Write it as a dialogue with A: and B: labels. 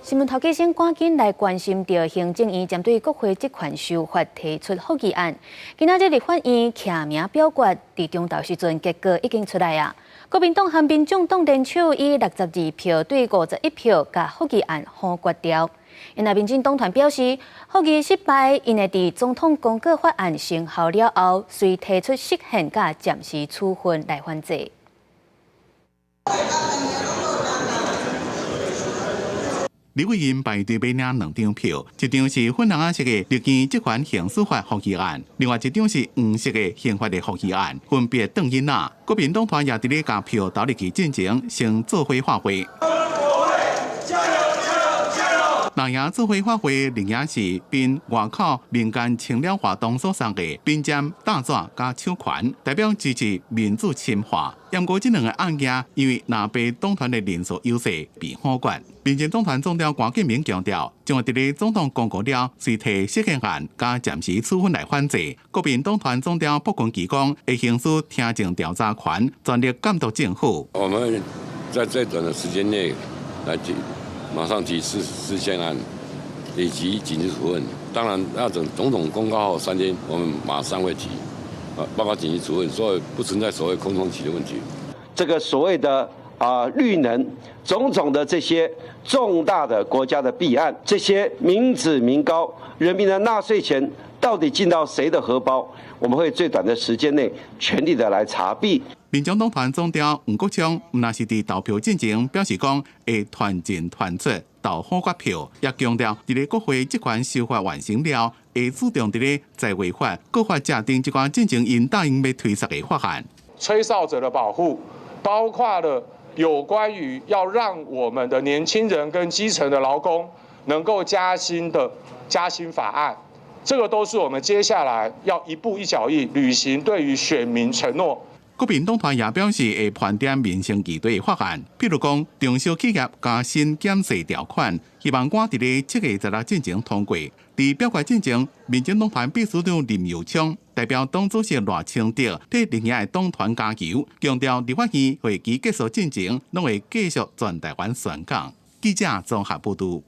A: 新聞頭家先趕緊來關心著行政院針對國會職權修法提出覆議案。今仔日立法院徛名表決，佇中晝時陣結果已經出來啊。國民黨和民眾黨聯手以62票對51票，共覆議案否決掉。因為民進黨團表示，覆議失敗，𪜶會佇總統公告法案生效了後，隨提出釋憲佮暫時處分來反制。
B: 立委𪜶排隊欲領兩張票，一張是粉紅色的綠建職權行使法覆議案，另外一張是黃色的憲法的覆議案，分別轉囡仔。國民黨團也佇咧共票投入去進前，先做伙喊話。藍營做伙喊話，另一是邊外口民間青鳥活動所送的筆尖、大紙佮手環，代表支持民主深化。毋過這兩個案件，因為藍白黨團的人數優勢被否決。民進黨團總召關建明強調，將會佇咧總統公告了，隨提釋憲案佮暫時處分來反制。國民黨團總召傅崑萁講，會行使聽證調查權，全力監督政府。
C: 我們在最短的時間內來提，馬上提釋憲案以及緊急處分。當然要等總統公告後3天，我們馬上會提，啊，包括緊急處分，所以不存在所謂空窗期的問題。
D: 這個所謂的綠能種種的這些重大的國家的弊案，這些民脂民膏、人民的納稅錢到底進到誰的荷包？我們會最短的時間內全力的來查弊。
B: 民眾黨團總召黃國昌，毋但是佇投票進前表示講會團進團出投否決票，也強調佇咧國會職權修法完成了，會主動佇咧在位法、國法制定這寡進前𪜶答應欲推捒的法案。
E: 吹哨者的保護，包括了有關於要讓我們的年輕人跟基層的勞工能夠加薪的加薪法案，這個都是我們接下來要一步一腳印履行對於選民承諾。
B: 國民黨團也表示會盤點民生議題法案，譬如講中小企業加薪減稅條款，希望趕佇咧7月16進前通過。佇表決進前，民進黨團秘書長林右昌代表黨主席賴清德替另外的黨團加油，強調立法院會期結束進前，攏會繼續全台灣宣講。記者綜合報導。